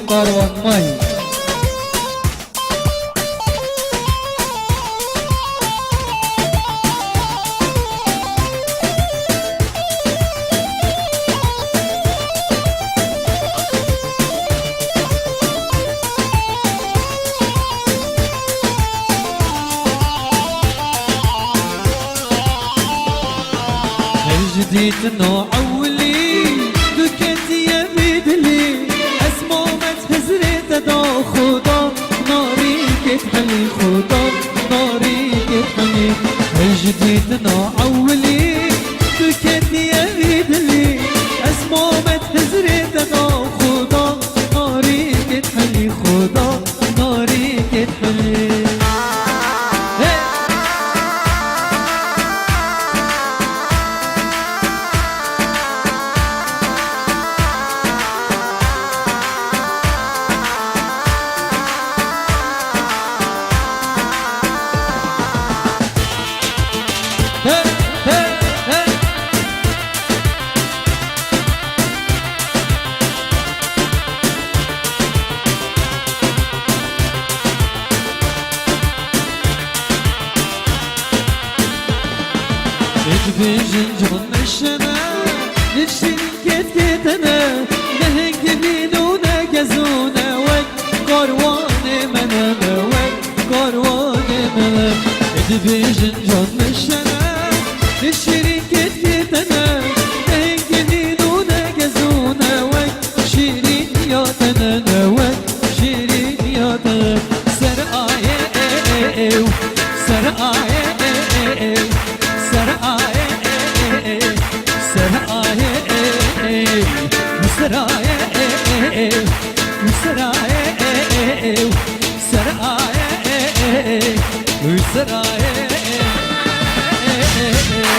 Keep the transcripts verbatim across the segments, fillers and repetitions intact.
Karwan May. Her ji dîtina ewilî tu ketiye vî dilî. Ez Mamed Hizrê te da Xuda, narî kêt helî Xuda, narî kêt helî. Her ji dîtina ewilî tu ketiye vî dilî. Ez Mamed Hizrê te da Xuda, narî kêt helî Xuda, narî kêt helî. Hey! Dibêjin can meşene, nişîn kêt kêtene, ne hingivîn û ne gez û ne wek, karwanê me ne, ne wek, karwanê me ne. Dibêjin can meşene, nişîn kêt kêtene, ne hingivîn û ne gez û ne wek, şîrîn ya te ne, ne wek, şîrîn ya te. Ser ayê e, e, e, ser ayê e, e, e. Ser ayê e, e, e, ser ayê e, e, e, ser ayê e, e, e, ser ayê e, e, e, ser ayê e, e, e, ser ayê e, e, e, e.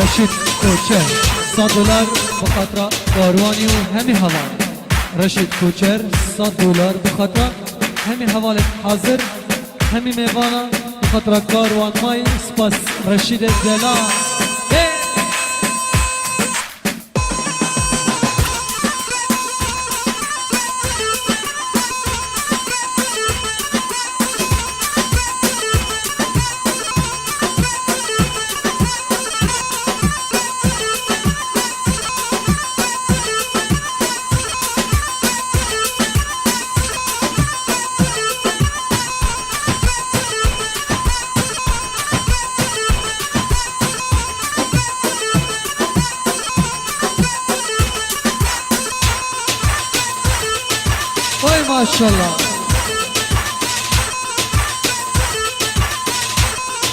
Reşîd Koçer, sed dolar bi xatira Karwanî û hemî heval. Reşîd Koçer, sed dolar bi xatira hemî hevalên hazir, hemî mêvana bi xatira Karwan May, spas Reşîdê Delal. Ê! Oy maşallah.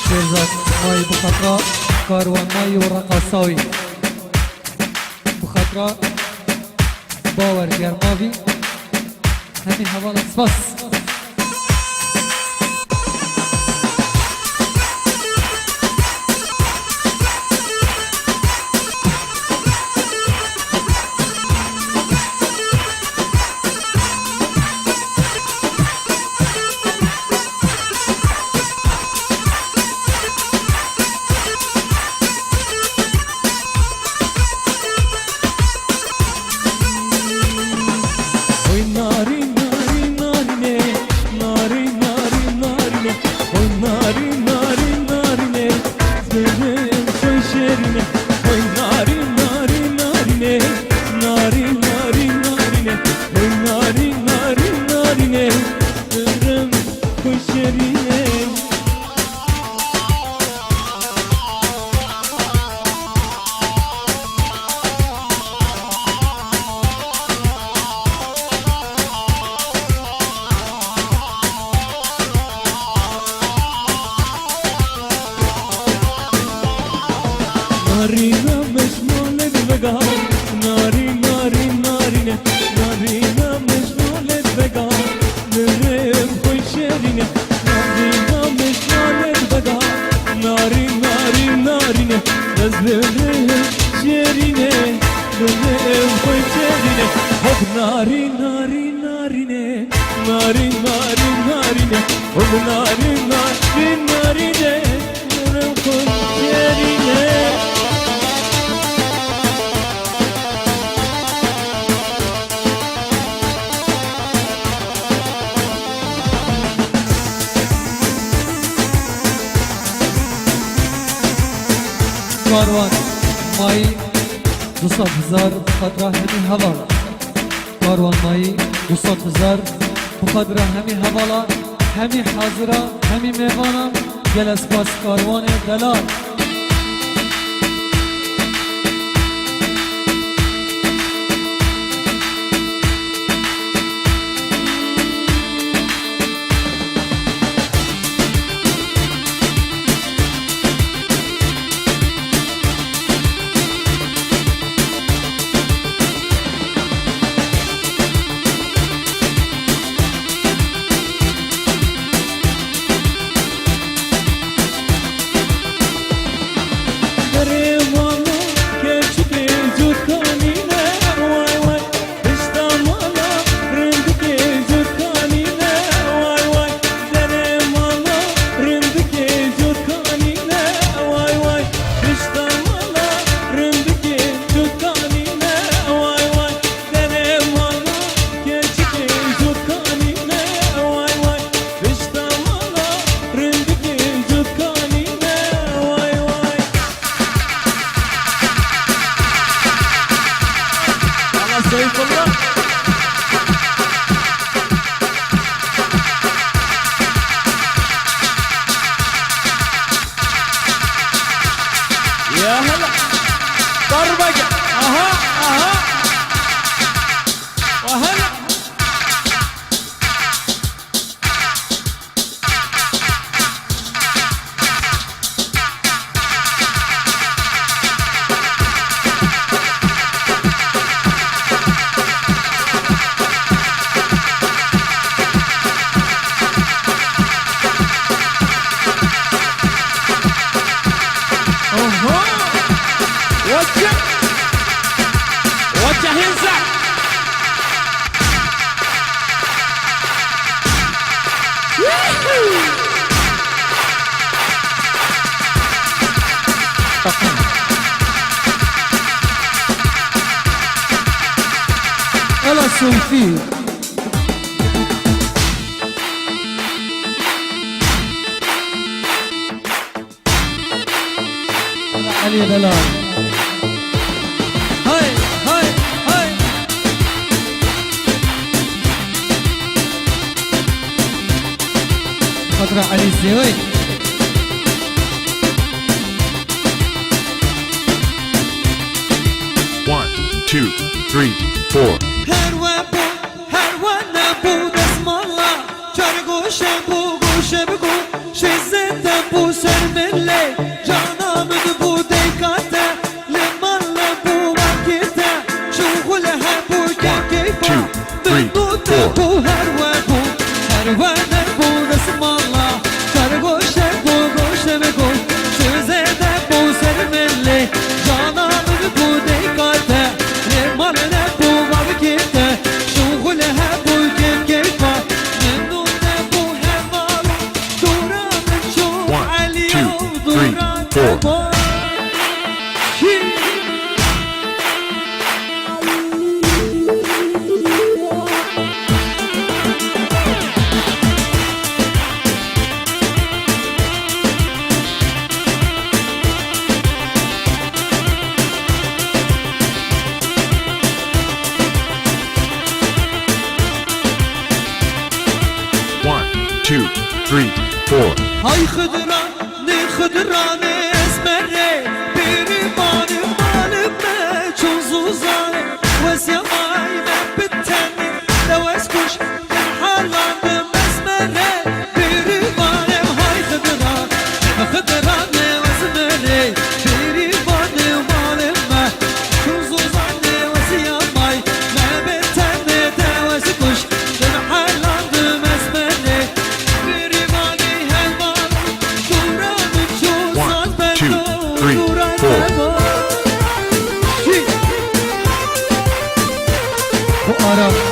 Şêrzad May bi xatira Karwan May û reqasa wî. Bi xatira Bawer Germavî. Hemî hevala spas. Mejnûnê divega, narîn, narîn, narîne, narîna mejnûnê divega, dilê xwe şêrîne, narîna mejnûnê divega, narîn, narîn, narîne, ez dilê şêrîne, dilê xwe şêrîne, hop narîn, narîn, narîne, narîn, narîn, narîne, hop narîn, narîn, narîne. Karwan mayî du sed hezar xetra hemî hevala. Karwan mayî du sed hezar bi xwe dira hemî hevala, hemî hazira, hemî mêvana, gelek spas karwanê delal. Derê mala keçikê cokanî ne, way way. Pişta mala rindikê cokanî ne, way way. Ala Seyfullah. Ya hela. Darbage. Aha, aha. Wa hela. Oho! Watch it! Watch your hands up! Woohoo! Ela Sophie. Elî Delal. Hay, hay, hay. Xatra Elî Zêwey. One, two, three, four. Her we bû, her we nebû destmala. Çar goşe bû, goşe bi goşê zêde bû ser milê. Cana min bû deyka te, lê mal nebû wekî te. Şuxul hebû kê keyfa, min û te bû her we bû. Her we nebû destmala. Çar goşe bû, goşe bi goşê zêde bû ser milê. Cana min bû deyka te, lê mal nebû wekî te. Şuxul hebû kê keyfa, Min û te bû heval, dûra min çû Elî û dûra te bû. One, two, three, four. Hay xidranê, xidranê ezmerê, bêrîvanê malê me çûn zûzanê, wezya may me bitenê, lewez kuş min halandim ezmerê, bêrîvanê hay xidran, xidranê ezmerê, bêrîvanê malê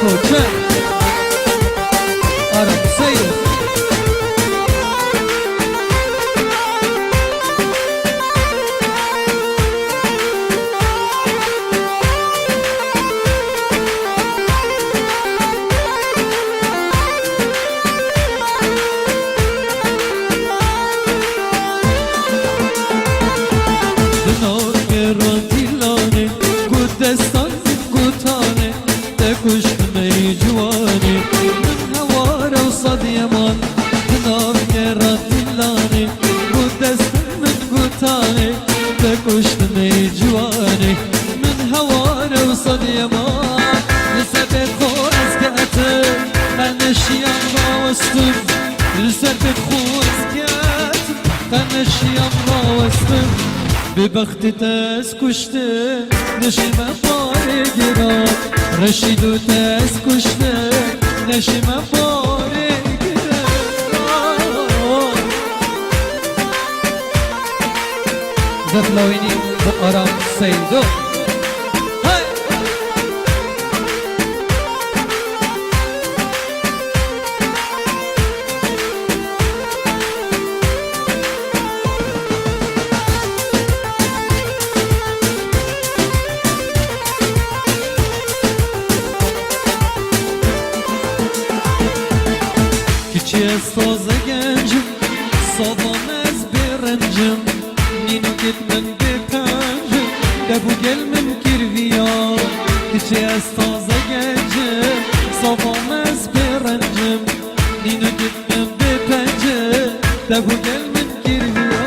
Çe. Aram Seyîd. Di nav kera dîlanê, got destan min got tanê, te kuştim ey ciwanê. Min hewar ew sed yeman, di nav kera dîlanê, got destan min got tanê, te kuştim ey ciwanê. Min hewar ew sed yeman, li ser pêt xwe ez ketim, qe neşiyam rawestim, li ser pêt xwe ez ketim. Qe neşiyam rawestim, bêbextê te ez kuştim, neşîme barê giran. Reşîdo te ez kuştim, neşîme barê giran. Zef Lawînî bi Aram Seydo. Hey! Kiçî ez taze gencim, savan ez bêrencim, nînokêt min bêpencim, dev û gel min kir viya. Kiçî ez taze gencim, savan ez bêrencim, nînokêt min bêpencim, dev û gel min kir viya.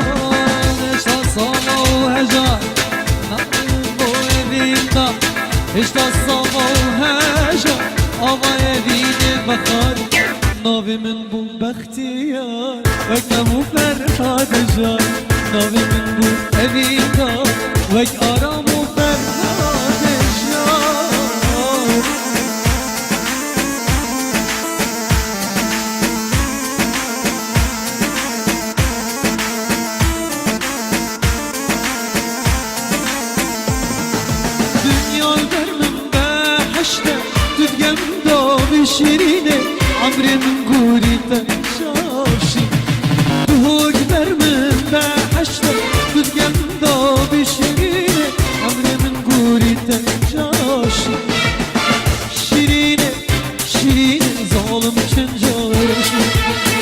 Heşta sala û heja, navê min bo evîn da. Heşta sala û heja, ava evînê bexar. Navê min bû Bextiyar, wek Emo Ferhadê jan. Navê min bû Evîn da, wek Aram û Ferhadê jan. Dinya li ber min behişt e, tu digel min dabî şîrînê, emrê min gorî te şaşî. Tu hok ber min behişt e, tu digel min dabî şîrînê, emrê min gorî te şaşî. Şîrînê, şîrînê, zalim çincareş.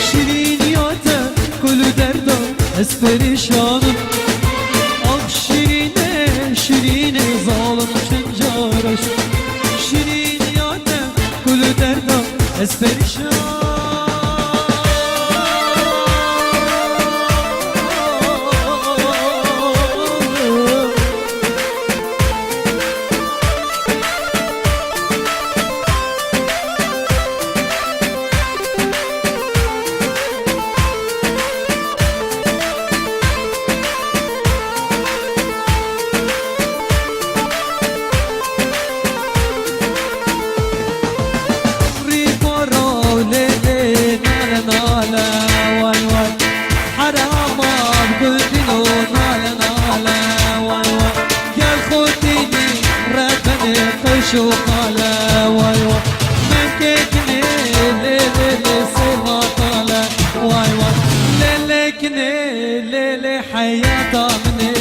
Şîrîniya te kul û derda ez perîşan im. Ah şîrînê, şîrînê, zalim çincareş. Şîrîniya te kul û derda ez perîşan. Rî para lê lê nale nale, way way. Herama bi gundîno nale nale, way way. Gel xwe tînî rebenê qeş û qale, way way. Mengekê kinê lê lê lê sêva tale, way way. Lê lê kinê lê lê heyata min ê,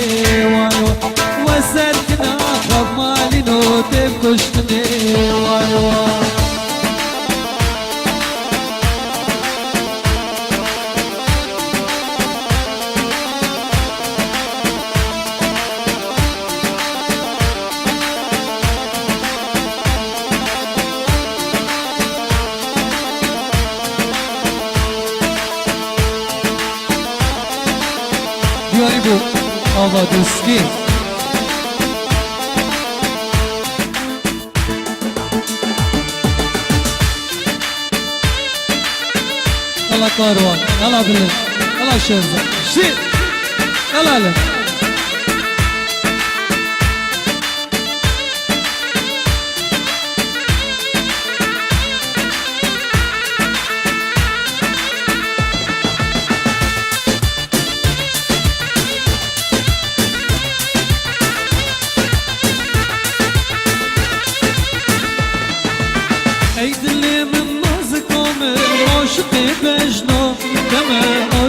way way. We ser kina xwe malîno tê kuştinê, way way. Diyarî bû ava doskî. Ela Karwan, ela Bilind, ela Şevza. Şî, ela Lin.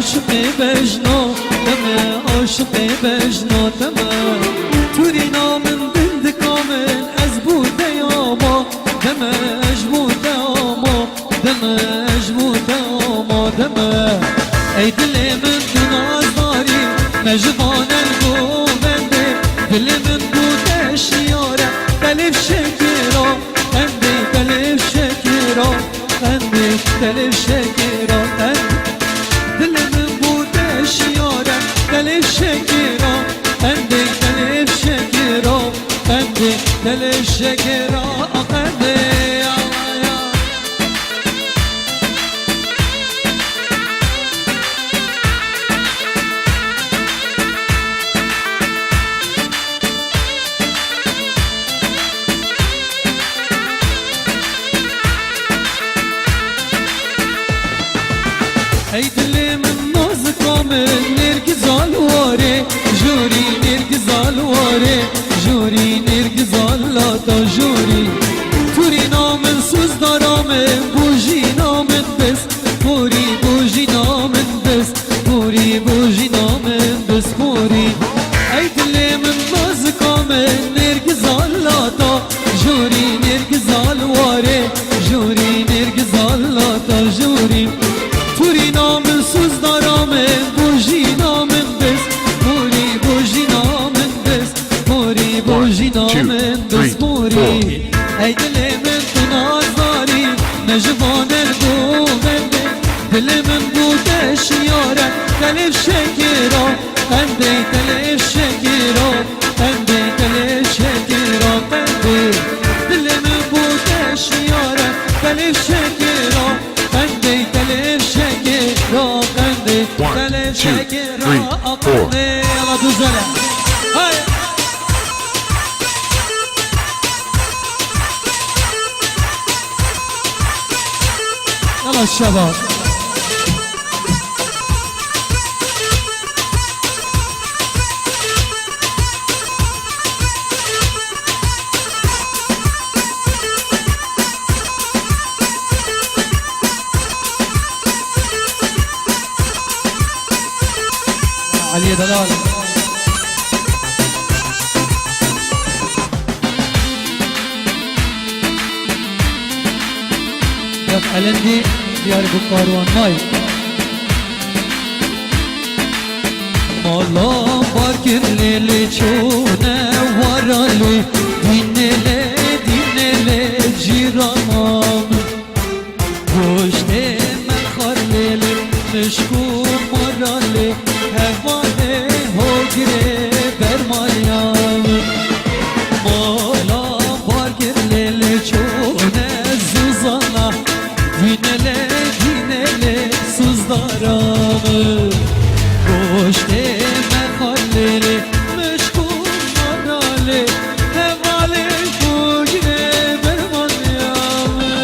Aşiqê bejna te me, aşiqê bejna te me. Turîna min, dindika min, ez bo te ya ma, te me, ez bo te ya ma, te me, ez bo te ya ma, te me. Ey dilê min, tu nazdarî, me ji vanel govendê, dilê min bo te şiyare, belê şekera, qendê, belê şekera. Qendê, belê şekera, qendê. Dilê min bo te şiyare, belê şekera, qendê, belê şekera, qendê, belê şekera, qendê. Ey dilê min, nazika min, nêrgiza li warê, jorî, nêrgiza li warê, jorî, nêrgiza lata jorî. Turîna min, sûzdara min, bojîna min, bes porî, bojîna min, bes porî, bojîna min, bes porî. Ey dilê min, nazika min, nêrgiza lata jorî, nêrgiza li warê, jorî, nêrgiza lata jorî. Turîna min, sûzdara min, bojîna min, bes porî, bojîna min, bes porî, bojîna min, bes porî. Ey dilê min, tu nazdarî, me ji vanel govendê. Dilê min bo te şiyare, telê şekera, qendê, telê şekera, qendê, telê şekera, qendê. Dilê min bo te şiyare, telê şekera, qendê, telê şekera, qendê, telê şekera, qendê. Yala duzele. Hey! Yala şebab. Eliyê Delal. Def elendî diyar bi karwan may. Mala bar kir lê lê çûne wara lê, dîne lê, dîne lê cîrana min. Goştê me xar lê lê, mişk û mara lê, hevalê hogirê bermaya min. Mala bar kir lê lê çûne zûzana, dîne lê, dîne lê sûzdara min. Goştê me xar lê lê, mişk û mara lê, hevalê hogirê bermaya min.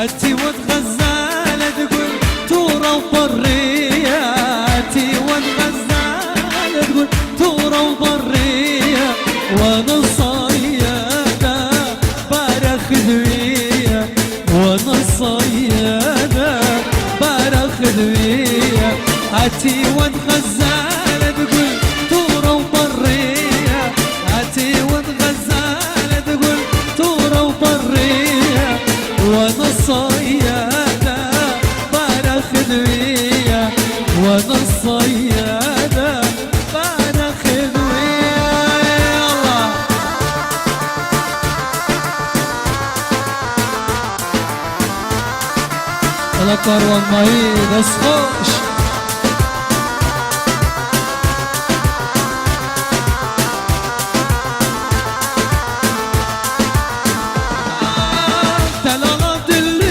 Etî wet xezele digul, tora û perriye. Etî wet xezele digul, tora û perriye. Wana saye de berexdwiye. Wana saye de berexdwiye. Etî wet xezele digul, tora û perriye. Etî wet xezele digul, tora û perriye. Wana saye de berexdwiye. Wana saye de berexdwiye. Allah. Ala karwan mayî, dest xweş. Delala dilî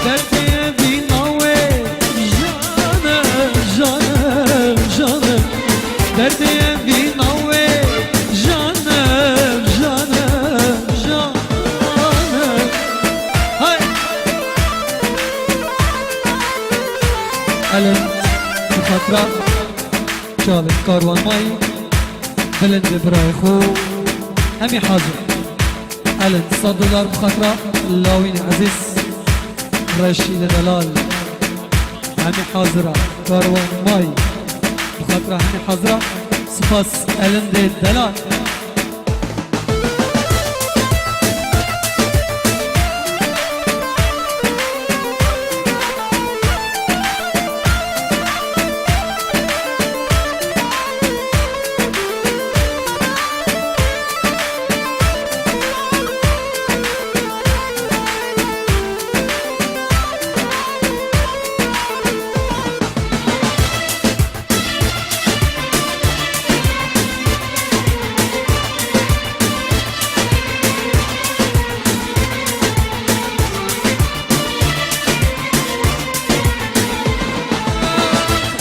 Derdê vîna wê, janim, janim, janim. Derdê vîna wê, janim, janim, janim. Hay! Elin, bi xatira Çalê Karwan Mayî, bilindê birayê xwe, hemî hazir. Elin, sed dolar bi xatira Lawînê Ezîz, Reşîdê Delal. Hemî hazira, Karwan Mayî. Bi xatira hemî hazira, spas Elindê Delal.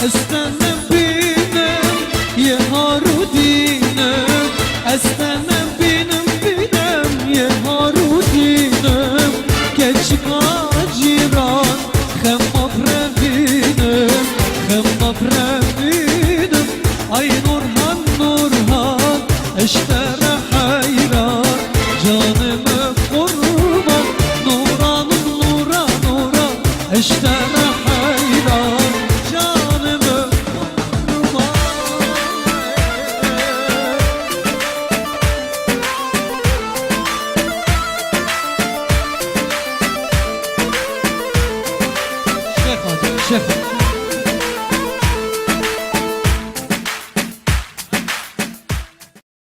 Ez te nebînim, yê har û dînim. Ez te nebînim, bînim, yê har û dînim. Keçika cîran, xema pirevînim, xema pirevînim. Ay Nurhan, Nurhan, ez ji te re heyran, canê min qurban. Nûran, Nûran, Nûran, ez ji te re heyran, canê min qurban. Şêxa, şêxa.